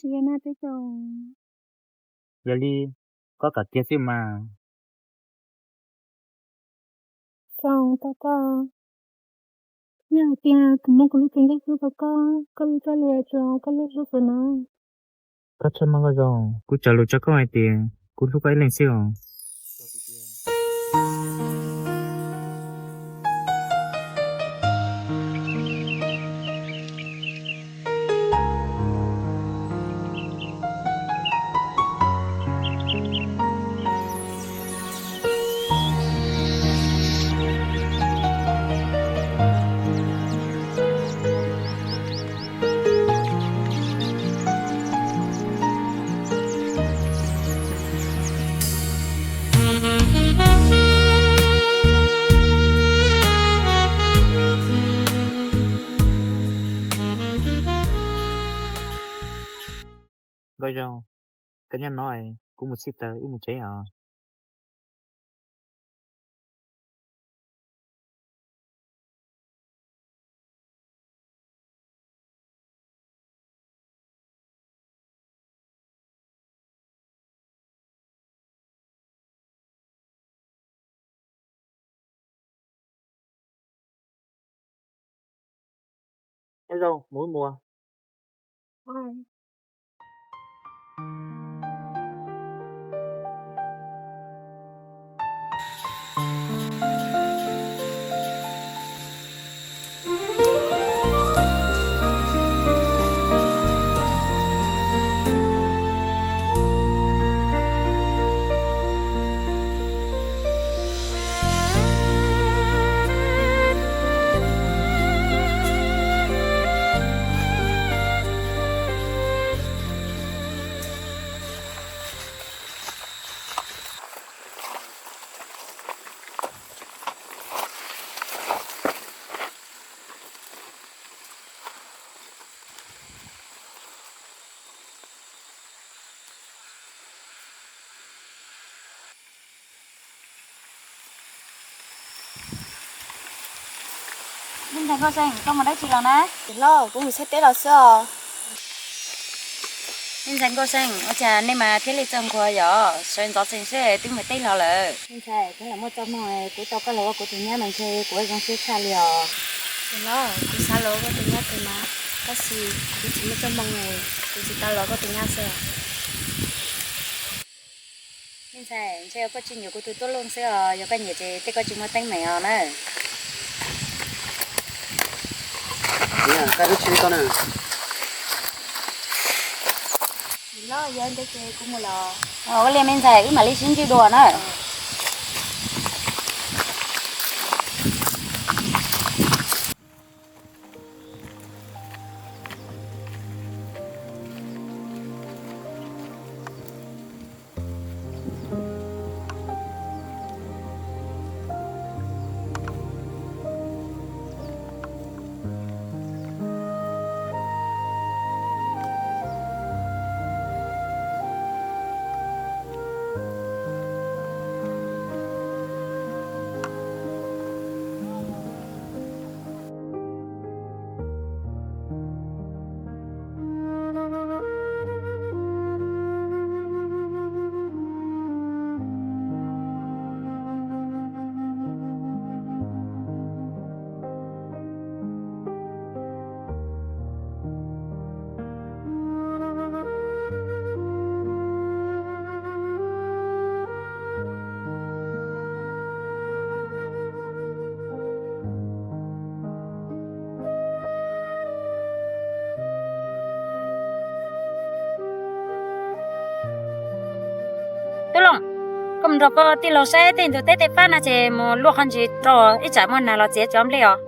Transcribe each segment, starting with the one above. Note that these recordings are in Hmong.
tsis yog nag peb caug. Yog li koj kam kiag xwb mas. Zoo, tau koj. Yog hais tias kuv muab kuv lub cev nqaij hlub rau koj, koj li koj li tsuas koj lub hlub xwb na. Koj txhob mob koj zoo, kuv tso lus rau koj hais tias kuv hlub koj ib leeg xwb os. Nkauj Zoo, koj nyob no, kuv mus txhij taws wb mus tsev os. Nyob zoo, mus wb mus. Me ntxhais Nkauj Xeem, koj mus dab tsi los na? Txiv hlob, kuv mus txhais teb los xwb os. Me ntxhais Nkauj Xeem, ua cas nej mas thiaj li txawj nquag yom, sawv ntxov tsees seb twb mus teb los lawm. Me ntxhais, kuv lam muaj txoj hmoo, kuv tau koj los ua kuv tus nyab mas ntshe kuv zoo siab tshaj li os. Txiv hlob, kuv xav los ua koj tus nyab tus mas, tab sis kuv tsis muaj txoj hmoo, kuv tsis tau los koj tus nyab xwb. Me ntxhais, ntshe koj tsis nyiam kuv tus tuaj looj xwb os, yog koj nyiam ces tej koj tsis muaj teeb meem os na. Ua li me ntxhais, wb mam li sib ntsib dua na. Tub Looj, koj mus nrog koj tij laug saib tej ntug teb tej fab no ces mus luaj qhov ntsis rau ib tsam muaj nag los txiav cov nplej os.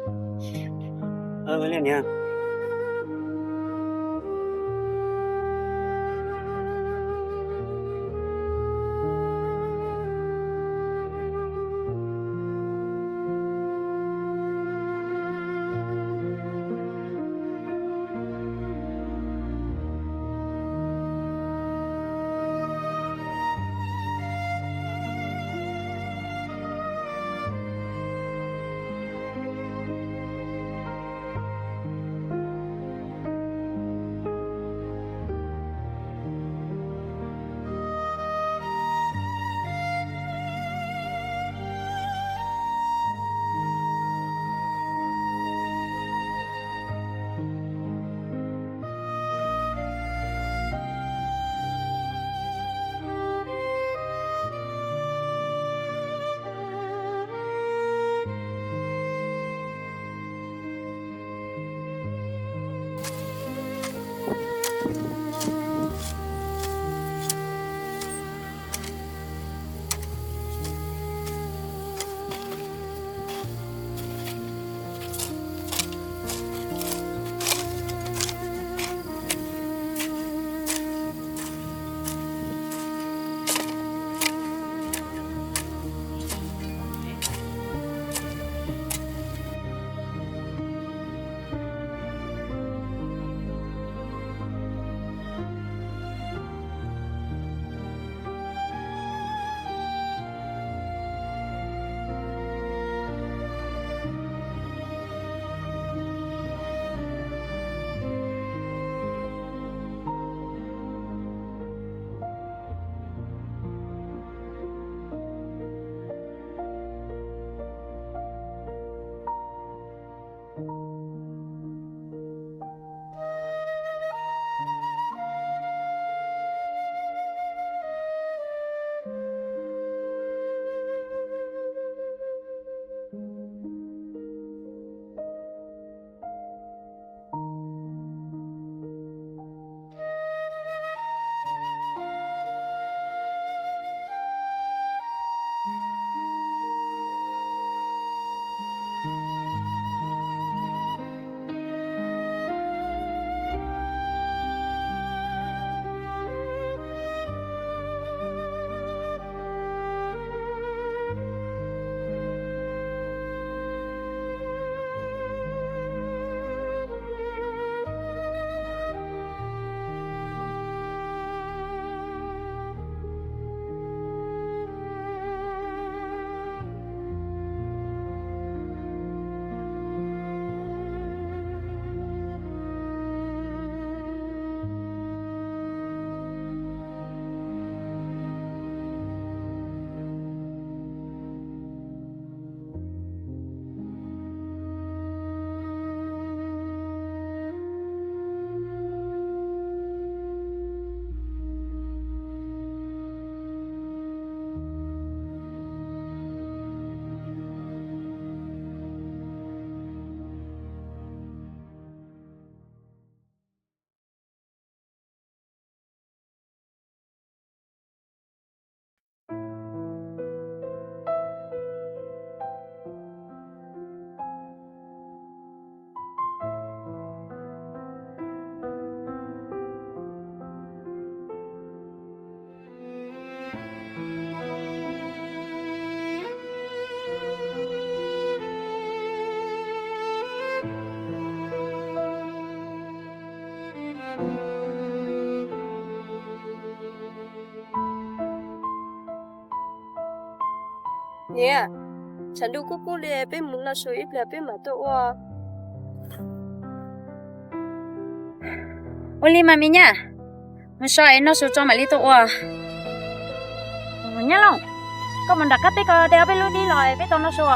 Niam, tshav ntuj kuj kub li, peb mus noj su ib pliag peb mam tuaj ua. Ua li mas me nyab, mus so es noj su tso mam li tuaj ua. Nyab Looj, koj mus nram qab teb ko de ob peb lub dib los peb tau noj su.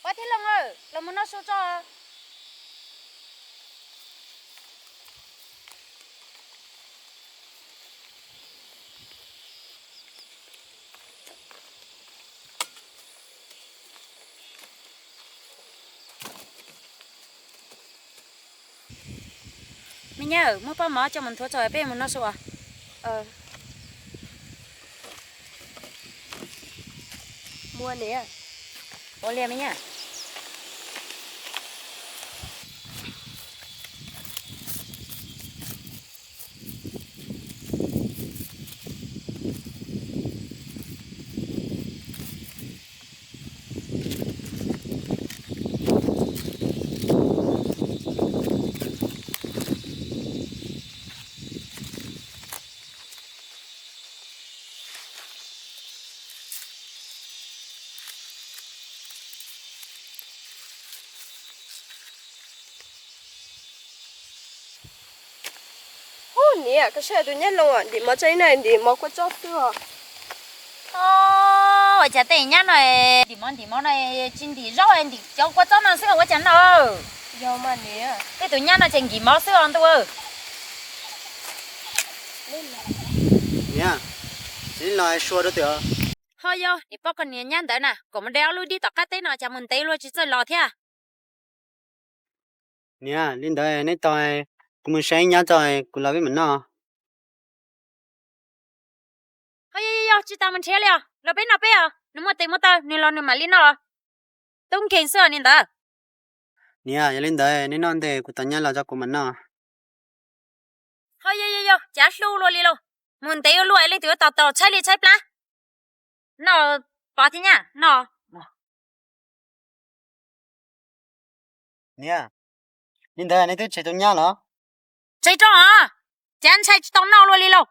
Pab thiab Looj, los mus noj su tso. Me nyab, muab pob mov coj mus nthuav tso peb mus noj su. Ua li me nyab. Ub, niam, koj saib tus nyab Looj ntim mov tso ib no ntim mov kua txob xwb os. Ua cas tej nyab no ntim mov ntim mov no tsis ntim zaub ntim cov kua txob no xwb ua cas no? Tej tus nyab no ces ntim mov xwb os ntuj. Niam, tsis los sua rau twg? Ho yog nim poj koj niam nyab ntawd na, kom mus de ob lub dib tom qab teb no cas mus ntev luaj tsis txawj los thiab. Niam, li ntawd neb tos kuv mus saib nyab tso kuv los peb mam noj. Ho yog yog yog, tsis tas mus nrhiav li os, los peb noj peb os, nws muaj tes muaj taw nws los nws mam li noj. Tub nkeeg xwb os niam ntawd. Niam, yog li ntawd neb noj ntej kuv tos nyab los tso kuv mam noj. Ho yog yog yog, cav hlub luaj li lauj, mus ntev ua luaj leej twg yuav tos tos tshaib li tshaib plab. Noj pov thiab nyab noj. Niam, li ntawd neb twb tseg tus nyab los? Tseg rau os, cav ntshai tsis tau noj luaj li lauj.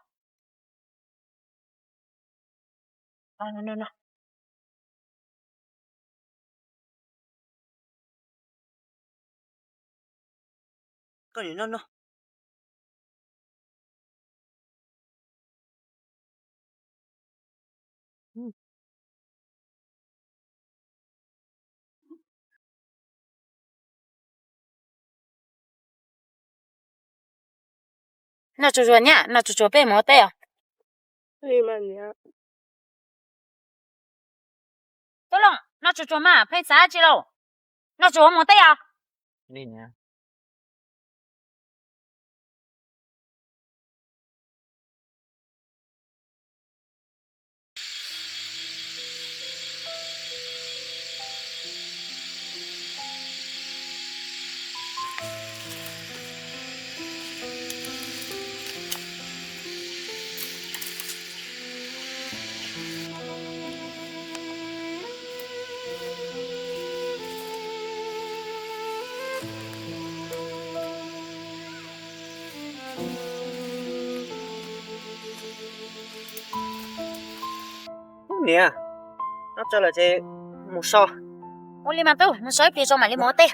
Noj tsuag tsuag nyab, noj tsuag tsuag peb mus ua teb os. Tub Looj, noj tsuag tsuag mas pheej xav tsi lauj? Noj tsuag mus teb os. Niam, noj tsawg lawm ces mus so. Ua li mas tub, mus so ib pliag tso mam li mus ua teb.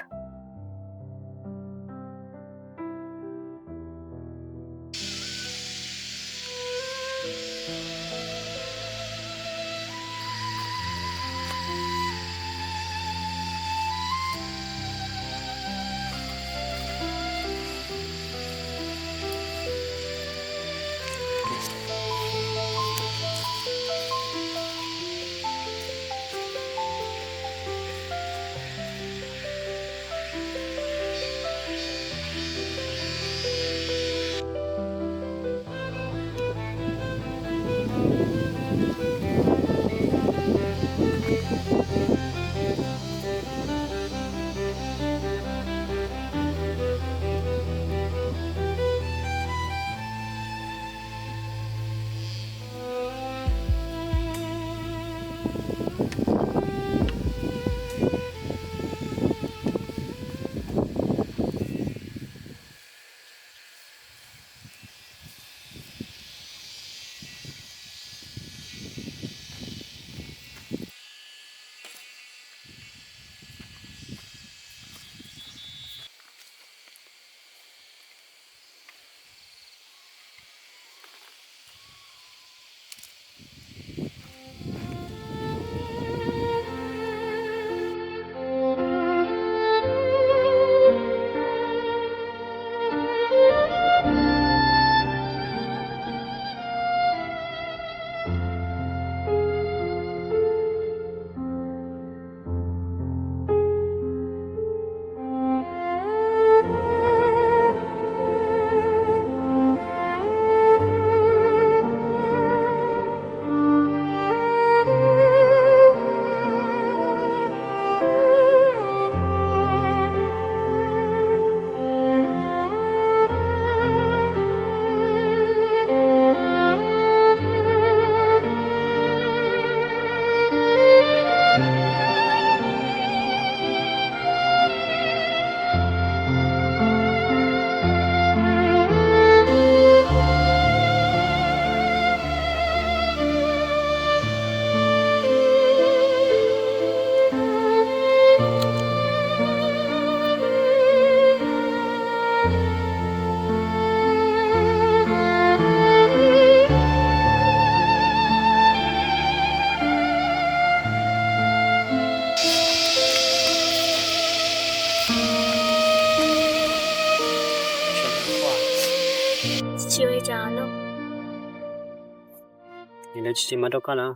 Nws tsis tsis mas rau koj na.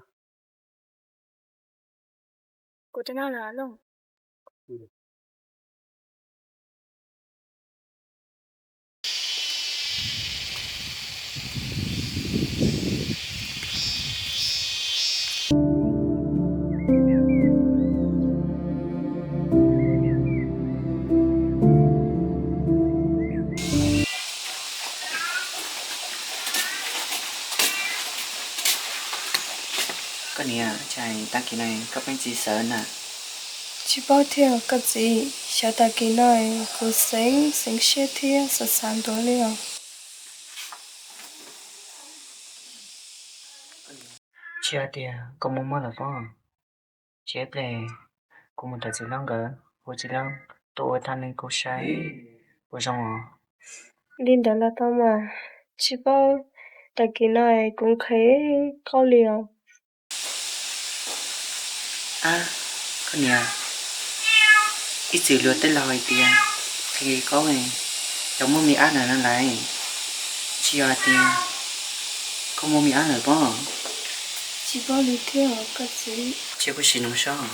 Kuv twb noj lawm Looj. Koj niam, tag kis no koj pheej txiv xav na? Tsis paub thiab koj txiv, xyov tag kis no kuv xeev xeev siab thiab xav xav ntuav li os. Tsis hais tias koj muaj mob lawm pob? Tsam ib pliag kuv mus tom txiv hlob nkawd, hu txiv hlob tuaj ua thaj neeb kuv saib puas zoo os. Li ntawd los tau mas, tsis paub, tag kis no kuv nqhis qaub li os. Ab, koj niam, ib txwm luag tej laus hais tias nqhis qaub los muaj me ab na no lawm. Tsis yog hais tias koj muaj me ab lawm pob? Tsis paub li thiab koj txiv. Cia kuv sim nug saib.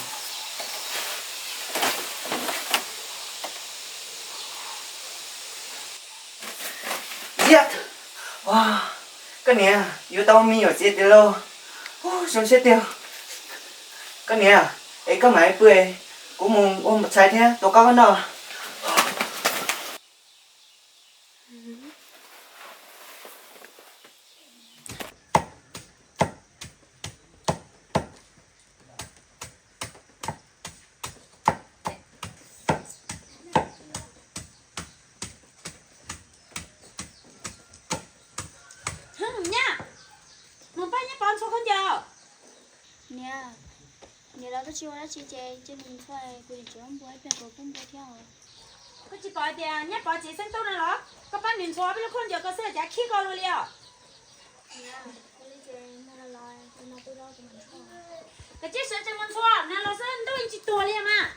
Koj niam, yuav tau me nyuam txiv tiag lauj. Zoo siab tiag. Koj niam, es koj mam li pw, kuv mus ua txhais thiab tua qaub noj. Nyab, mus pab Nyab Pov ntxhua khaub ncaws. Niam, niam los koj tsis ua dab tsi ces cia nws ntxhua, kuv yuav tsum npua ib pliag kuv kuj npua thiab os. Koj tsis pom tias Nyab Pov txiv xeeb tub no los? Koj pab nws ntxhua peb lub khaub ncaws koj xwb cas khib koj luaj li os. Koj tsis sawv tsees mus ntxhua, nag los xwb ntuj tsis tuag li mas.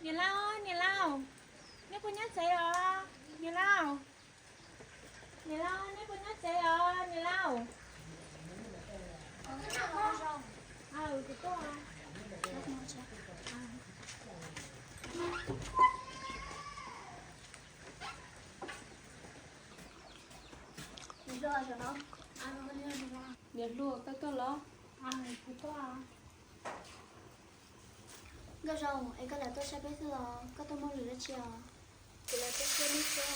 Niam laus, niam laus, neb puas nyob tsev os? Niam laus, niam laus, neb puas nyob tsev os niam laus? Niam hluas, koj tuaj los? Nkauj Zoo, es koj lam tuaj saib peb xwb los koj tuaj muaj lwm dab tsi os? Kuv lam tuaj saib nej xwb.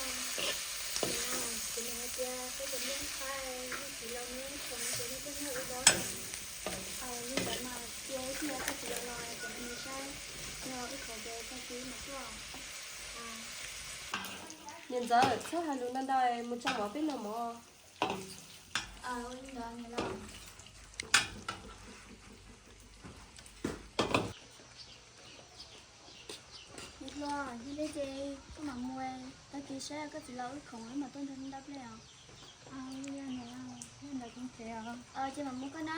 Kuv nim hais tias peb cov Hmoob Thaib, nej txiv laus nej khoom ces nej tuaj nrog wb dob. Li ntawd mas cia ib pliag koj txiv laus los kom nws saib, nws khoom ces tag kis mam tuaj. Niam ntxawm, txhob hais lus ntau ntau, mus tso mov peb noj mov. Niam hluas, yog li ces koj mam mus, tag kis saib koj txiv laus wb khoom wb mam tuaj nrog nej dob pliag os. Ces mam mus koj na.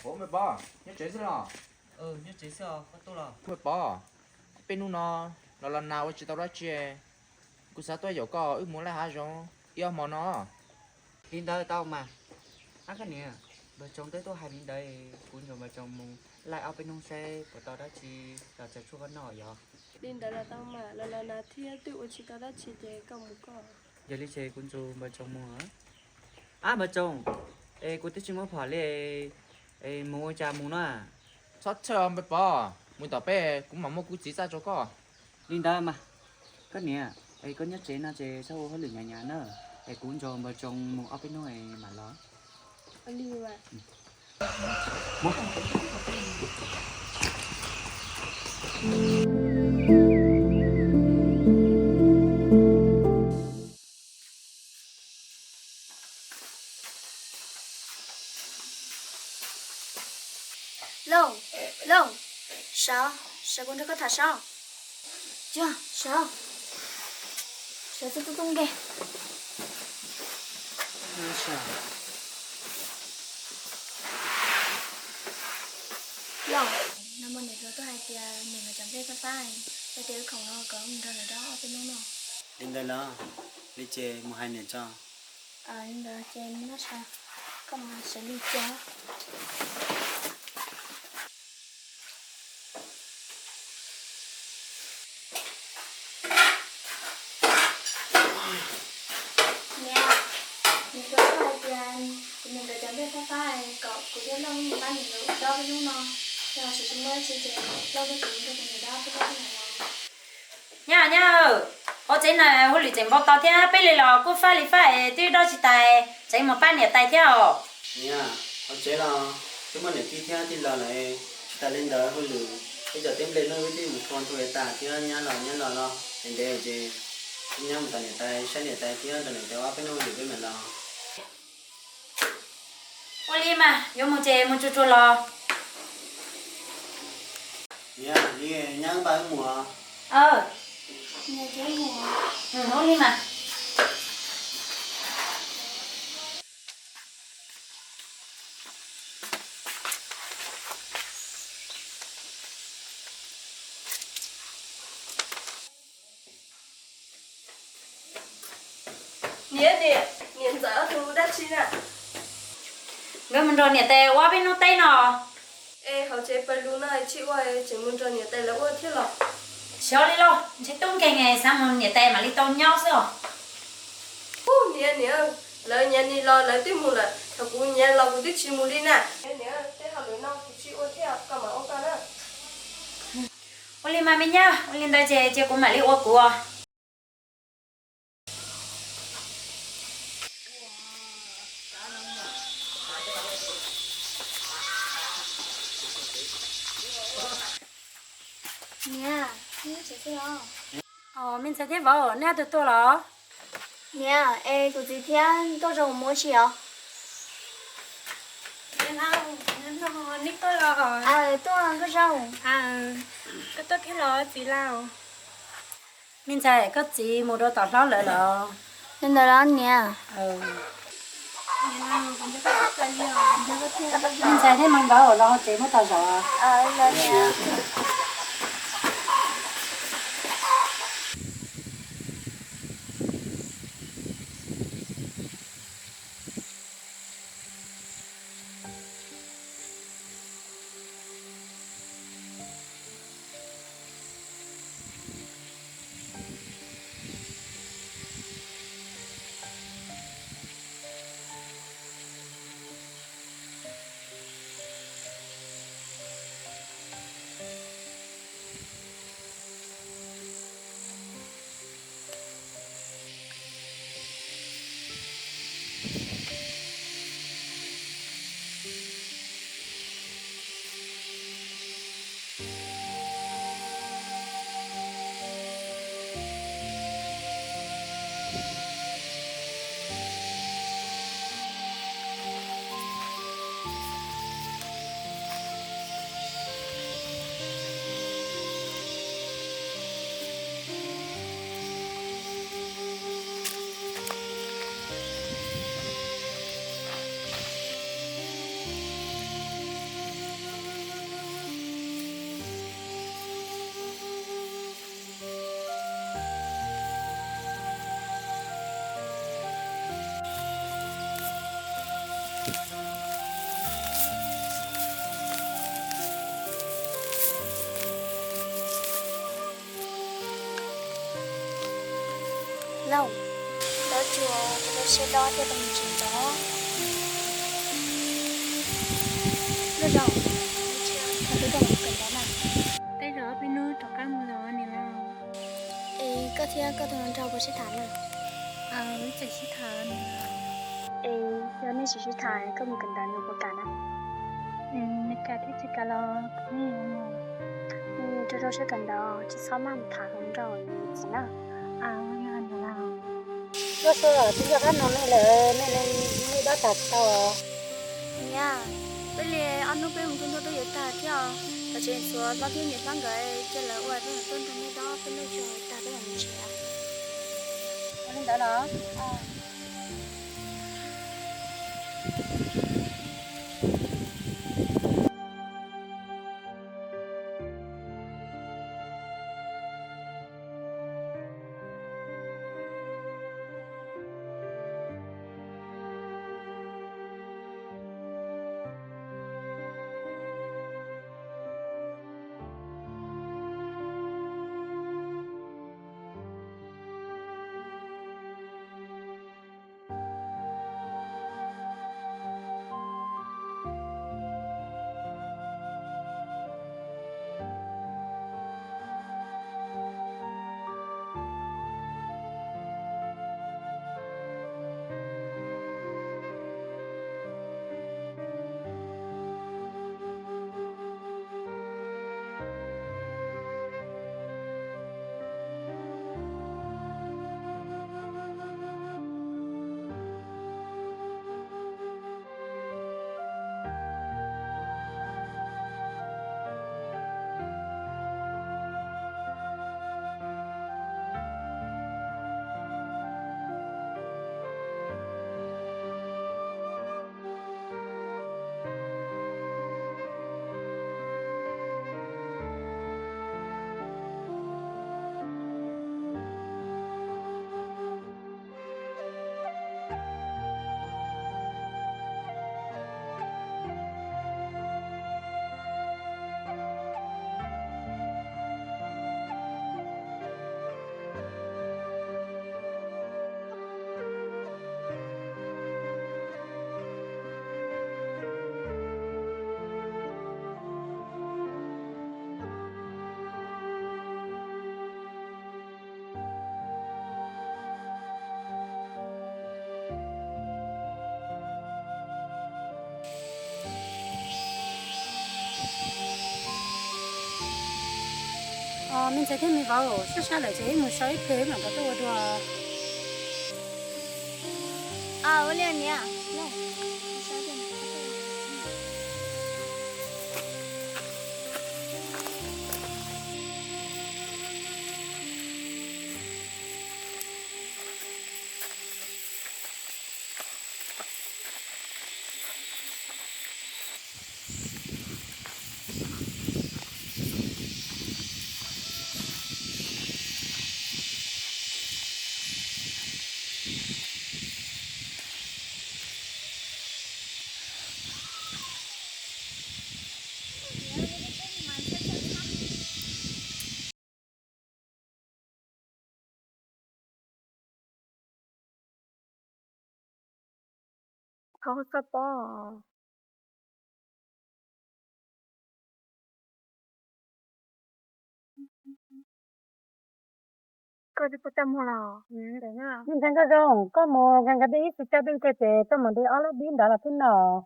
Ua me Pov, nyob tsev xwb los? Nyob tsev xwb os, koj tuaj los? Ua me Pov, peb hnub no los los nag ua tsis tau dab tsi, kuv xav tuaj yaum koj wb mus laij hav zoov ib ob hmo no. Li ntawd tau mas. Ab koj niam, Npawg Tsoom twb tuaj hais li ntawd, kuv nrog Npawg Tsoom mus laij ob peb hnub seb puas tau dab tsi los tsaws tshuaj koj noj yog. Li ntawd los tau mas, los los nas thiab twb ua tsis tau dab tsi ces koj mus koj. Yog li ces kuv nrog Npawg Tsoom mus. Ab Npawg Tsoom, es kuv twb tsis muaj phom li, es mus ua cas mus no? Txhob txhawj Npawg Pov, mus tom peb kuv mam muab kuv txiv txaj rau koj. Li ntawd mas, koj niam, es koj nyob tsev no ces txhob ua hauj lwm hnyav hnyav na, es kuv nrog Npawg Tsoom mus ob peb hnub es mam los. Looj, Looj, sawv, sawv kuv nrog koj tham sawv. Yog, sawv, sawv txog tub tub nkeeg. Looj, no muaj niam hluas tuaj hais tias nws cov nplej fab fab, hais tias wb khoom no kom mus nrog lawv dob ob peb hnub no. Li ntawd los, li ces mus hais niam tso. Li ntawd ces mus noj tshais, koj mus hais sawv li cas. Niam, niam hluas tuaj hais tias kuv niam nkawd cov nplej fab fab kom kuv thiab Looj mus pab niam nkawd dob peb hnub no, yog tsis muaj dab tsi ces Looj thiab kuv nrog kuv niam dob peb hnub no. Nyab, nyab, hauv tsev no hauj lwm tseem npau taws thiab, peb li los kuj fab li fab es twb dob tsis tas, tseem mus pab niam tais thiab os. Niam, hauv tsev los twb muaj niam tij thiab tij laug lawm, tsis tas li ntawd hauj lwm peb cov teb nplej no wb twb mus thua ntu tas thiab, nyab los nyab los los ntev ntev ces wb nyab mus tom niam tais saib niam tais thiab nrog niam tais ua peb hnub hauj lwm peb mam los. Ua li mas yuav mus ces mus tsuag tsuag los. Niam, li nyab npaj wb mus. Ua li mas. Niam, niam, niam ntxawm tus dab tsi na? Nkawd mus nrog niam tais ua peb hnub teb no. Es hauv tsev pawg lug no tsis ua, tseem mus nrog niam tais lawv ua thiab los? Xyov li los, ntshe tub nkeeg xav mus niam tais mam li tau nyob xwb os. Ub, niam, niam, lawv nyias nim los lawv twb mus lawm, thaum kuv nyias los kuv twb tsis mus li na. Niam, niam, tej hauj lwm no kuv tsis ua thiab, koj mam ua koj na. Ua li mas me nyab, ua li ntawd ces cia kuv mam li ua kuv. Niam, me ntxhais thiab vauv, neb ob tug tuaj los? Niam, es kuv txiv thiab tuaj zoo ua tsi os? Neb tuaj los? Tuaj, koj zoo. Koj tuaj kiag los txiv laus. Me ntxhais, koj txiv mus rau tom hlob lawv los? Li ntawd los niam? Me ntxhais thiab me vauv los hauv tsev muab tau zaum. Cov tsuas rau siab dob thiaj tau mus tsev ntxov. Ntuj zaum, thaum twg koj mus kawm ntawv na? Tej zaum ob peb hnub rov qab mus los niam laus. Es koj thiab koj tus hluas nraug puas sib tham na? Wb tseem sib tham niam laus. Es yog nej tsis sib tham koj mus kawm ntawv nws puas kam na? Nws kam thiab tsis kam los kuv yeej yuav mus. Rau rau siab kawm ntawv, tsis txhob maj mus tham hluas nraug txiv na. Yog niam laus. Tuaj xwb los twb nco qab no nej lawm, nej li nej dob tas tsis tau. Niam, peb li ob hnub peb mus nrhiav nrhiav twb yuav tag thiab os. Tam sim ntxuav hlob thiab niam hlob nkawd cia lawv ua peb mam tuaj nrog nej dob peb lub tsuas tag peb mam mus tsev. Ua li ntawd los. Me ntxhais thiab me vauv, sab sab lawm ces wb mus so ib pliag mam rov tuaj ua dua. Ua li niam. Thov txoj pob. Koj twb puas tau muag los? Ntshai koj zoo, koj mus nkag nkag dej ib xis caj dej kiag ces koj mus de ob lub dib ntawd los twb noj.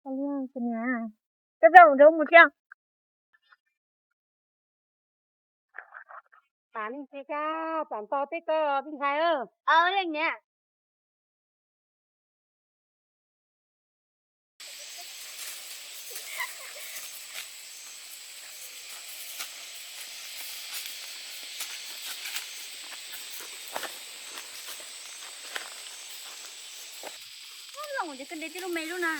Koj zoo, mus thiab. Pam nej nthe kab pam nto teb koj tij ntxhais. Leej niam. Los ces koj de tib lub me lub na.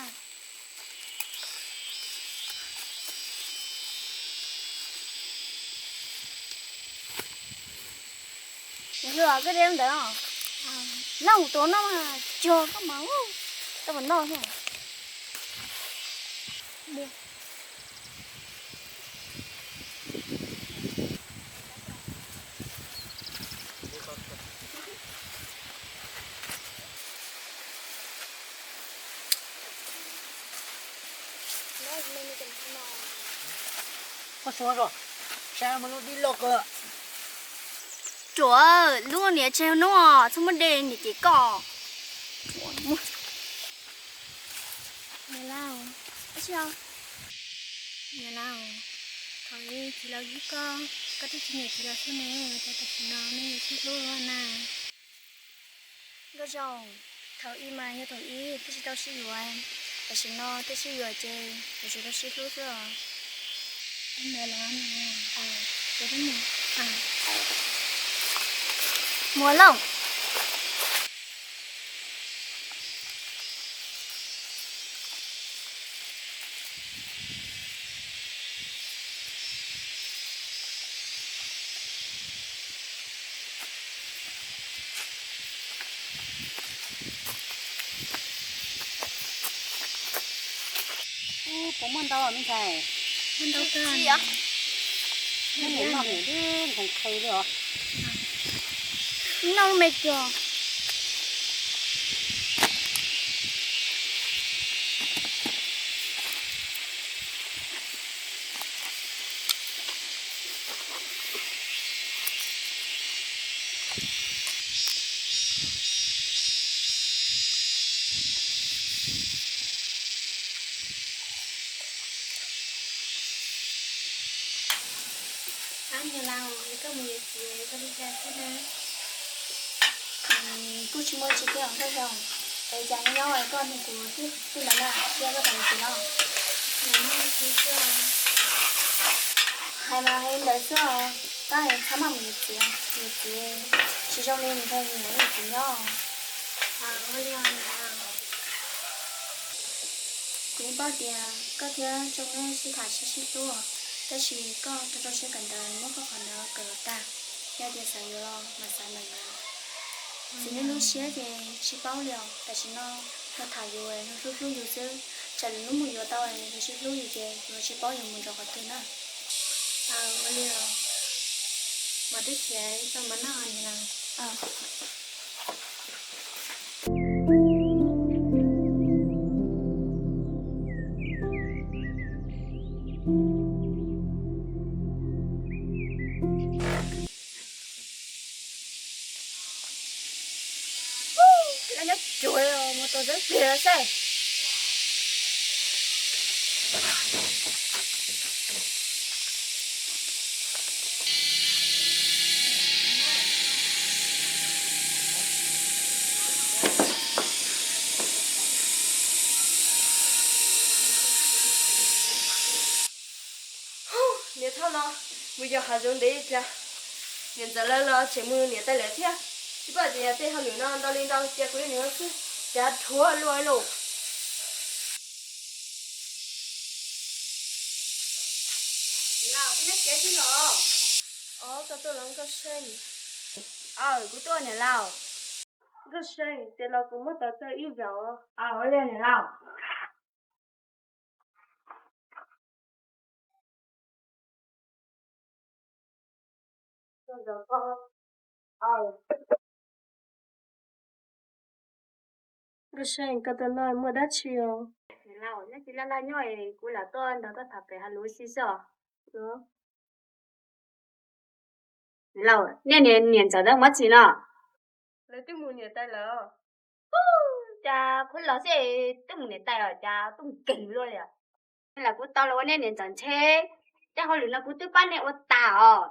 Nws hluas koj de ntawd os. Noj tus noj mas cog koj mas, tau mas noj thiab. Suav, saib muaj lub dib loj kawg. Ruam, lub niam tseg hnub txhob muab de niam ces koj. Niam laus, niam laus, thaum ub txiv laus yug koj, koj twb tsis nyiam txiv laus xwb ne, cas tam sim no nej yuav sib hlub na? Nkauj Zoo, thaum ub mas yog thaum ub twb tsis tau sib yuav, tam sim no twb sib yuav ces yuav tsum tau sib hlub xwb os. Mus los. Ub, puas muaj ntau me ntxhais? Muaj ntau kawg. Muaj ntau kawg. Noj me cog. Ab, niam laus, koj mus yuav txiv zoo li cas thiab na? Kuj tsis muaj tsis tiag os Nkauj Zoo. Es cas nyob nyob koj nrog kuv twb ntawd na, cia koj tau yuav txiv no. Hais mas hais li ntawd xwb os, koj txhob maj mus yuav txiv, yuav txiv tsis zoo li mus nrog niam yuav txiv nyob. Kuv yeej paub tias koj thiab Tsoo nej sib tham sib sib hlub, tab sis koj rau rau siab kawm ntawv muab koj qhov ntawd kawm los tag, yog tias xav yuav los mas xav ntawm yuav. Txiv neej lub siab ces tsis paub li os, tam sim no yog tham yus hlub hlub yus xwb, tsam lwm hnub mus yuav tau yus tsis hlub yus ces yus tsis paub yus mus rau qhov twg na. Ua li os, mas twb khiav tau mas noj niam laus. Lawv nyob tsuav mus tua txawb pliag xwb. Niam thauj no mus yos hav zoov ntev cas niam ntxawm lawv los tseem mus niam tais lawv thiab. Tsis paub tias tej hauj lwm no ntau li ntau cia kuv ib leeg xwb, cas dhuav luaj li. Niam laus, koj nyob tsev tib los? Os, koj tuaj los Nkauj Seej? Aws, kuv tuaj niam laus. Nkauj Seej, tes los kuv muab tau txawj ib zaug. Aws, ua li niam laus. Nkauj Seej, koj tuaj no muaj dab tsi os? Niam laus, nyob tsis laj laj nyob es kuv lam tuaj nrog koj tham pem hav lwm si xwb os. Niam laus, nej niam ntxawm ntawd mus txog no? Lawv twb mus niam tais lawm. Cas khuv los xwb twb mus niam tais os, cas twb mus keeg luaj li os. Lam kuv tau los ua nej niam ntxawm ntshe tej hauj lwm no kuv twb pab nej ua tag os.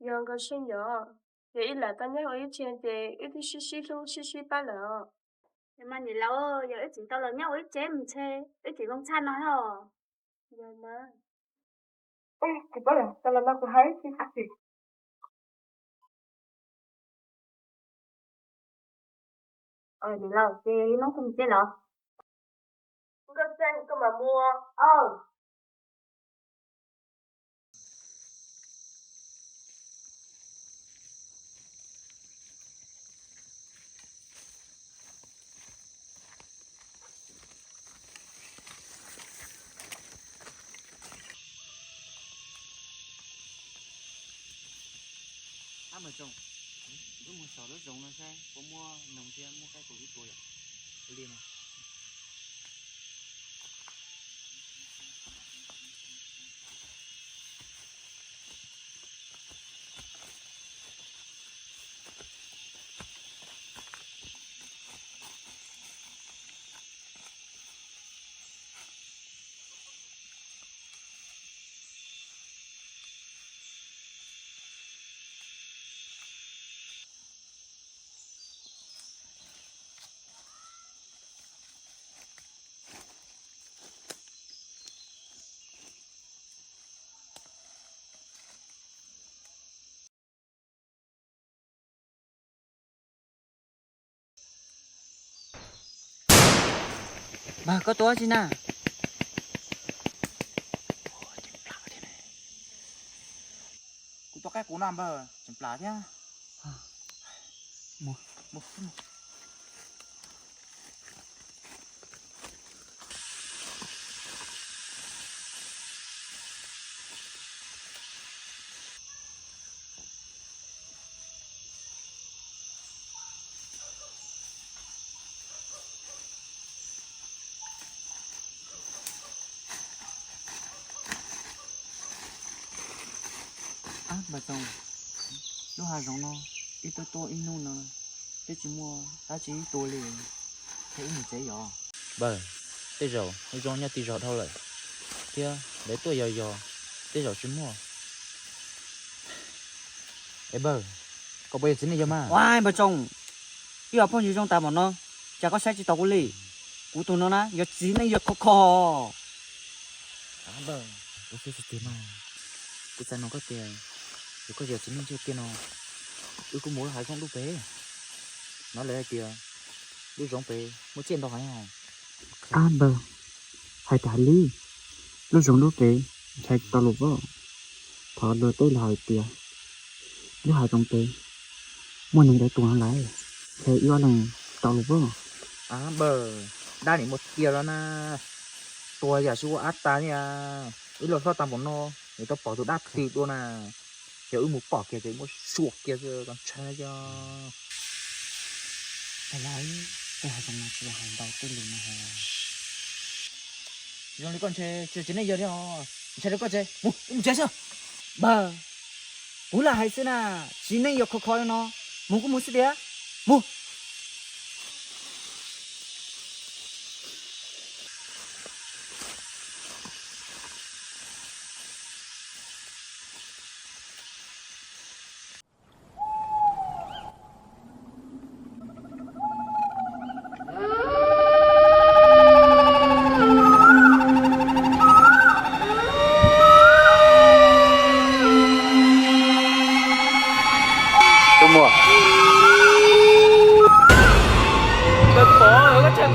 Yog Nkauj Seej yom, yog wb lam tau nyob ua ib tsev ces wb twb sib sib hlub sib sib pab lawm os. Mas niam laus, yog wb tseem tau los nyob ua ib tsev mus ntshe wb tseem zoo tshaj no thiab os. Yog mas. Kuv paub lawm, tau los no kuv hais ib txhis. Niam laus, ces hnub koj mus tsev los? Nkauj Seej, koj mam mus. Ab, Maiv Tsoom, wb mus saum lub zoov no saib puas muaj noog thiab muaj qaib qus ib puas yom. Ua li no. Npawg, koj tua dab tsi na? Kuv tua qaib qus no npawg, tseem plam thiab. Ab, npawg Txoos, lub hav zoov no ib tuaj tuaj ib hnub no twb tsis muaj dab tsi ib tua li, thiab ib mus tsev yos. Npawg, tej zaum lub zoov nyob tij zog dhau lawm, thiab lawv tuaj yos yos, tej zaum tsis muaj. Es npawg, koj puas yog txiv neej yawg mas? Ua, npawg Tsoos, wb yog phooj ywg zoo tas npaum no, cas koj saib tsis taus kuv li? Kuv tus no na yog txiv neej yawg khov kho. Npawg, ua txuj txuj tiag mas, kuv xav nug koj tias, yog koj yog txiv neej yawg tiag no, wb kuj mus lub hav zoov lub pem, no lawv hais tias lub zoov pem muaj tsiaj ntau heev. Ab npawg, hais tias hais li, lub zoov lub pem ntshai tau lus pom. Thov luag tej los hais tias lub hav zoov pem muaj neeg dawb tuag no lawm, ntshai wb ob leeg tau lus pom. Ab npawg, dab nim muaj tiag los na, tuag yam tsis ua ab tas li. Wb los hlob tas npaum no, nws tau pom tus dab twg dua na. Yog wb mus pom kiag ces muab suam kiag xwb, txaus ntshai na yog. Tej hav zoov no tsis yog hais ntau tej lus no. Zoo li koj ntshe tsis yog txiv neej yawg li os, ntshai rau koj ces mus, wb mus tsev xwb. Npawg, kuv lam hais xwb na, txiv neej yawg khov kho li no, mus kuj mus xwb tiag, mus. Tus muam, koj pom, koj tshaj